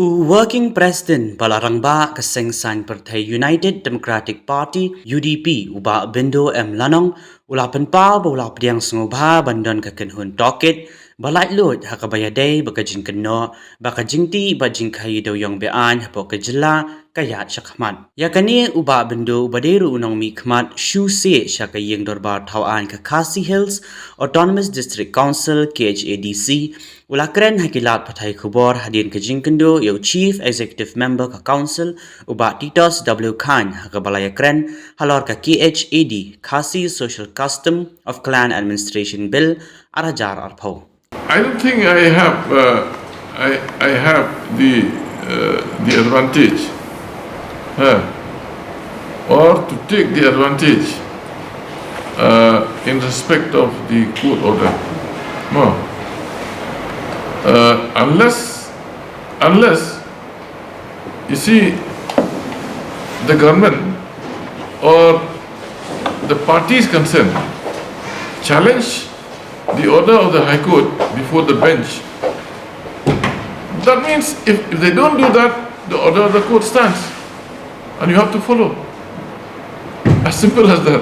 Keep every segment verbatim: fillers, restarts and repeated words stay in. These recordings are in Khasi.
U Working President ba la rangbah ka seng saiñ pyrthei United Democratic Party, U D P, u Bah Bindo M Lanong, u la pynpaw ba u la pdiang sngewbha ban don ka kynhun tohkit ba laitluid ha kaba ïadei bad ka jingkynnoh ba ka jingtih bad jingkhaïi dewïong be-aiñ hapoh ka jylla ka ïaid shakhmat. Ïa kane u Bah Bindo, uba dei ruh u nongmihkhmat shu seh sha ka ïing dorbar thaw aiñ ka Khasi Hills Autonomous District Council, K H A D C, u la kren ha ki lad pathai khubor hadien ka jingkynduh ïa u Chief Executive Member ka Council, u Bah Titos W Chyne, ha kaba la ïakren halor ka K H A D, Khasi Social Custom of Clan Administration Bill, ar hajar arphew. I don't think I have, uh, I, I have the, uh, the advantage, uh, or to take the advantage, uh, in respect of the court order. No. Uh, unless, unless, you see, the government or the parties concerned challenge the order of the High Court before the bench. That means if, if they don't do that, the order of the court stands and you have to follow. As simple as that.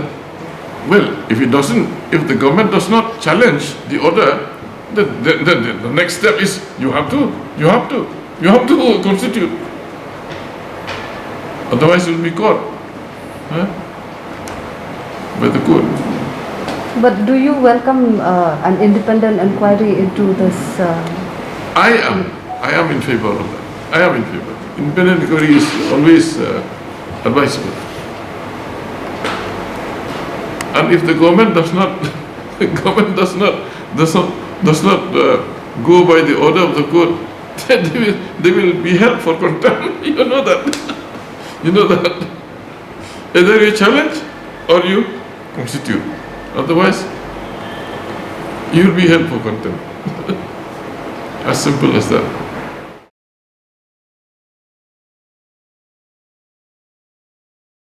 Well, if it doesn't, if the government does not challenge the order, then, then, then the next step is you have to, you have to, you have to constitute. Otherwise, you'll be caught. Huh? By the court. But do you welcome uh, an independent inquiry into this? Uh, I am. I am in favor of that. I am in favor. Independent inquiry is always uh, advisable. And if the government does not, the government does not, does not, does not uh, go by the order of the court, then they will, they will be held for contempt. You know that. You know that. Either you challenge or you constitute. Otherwise, you will be held for contempt. As simple as that.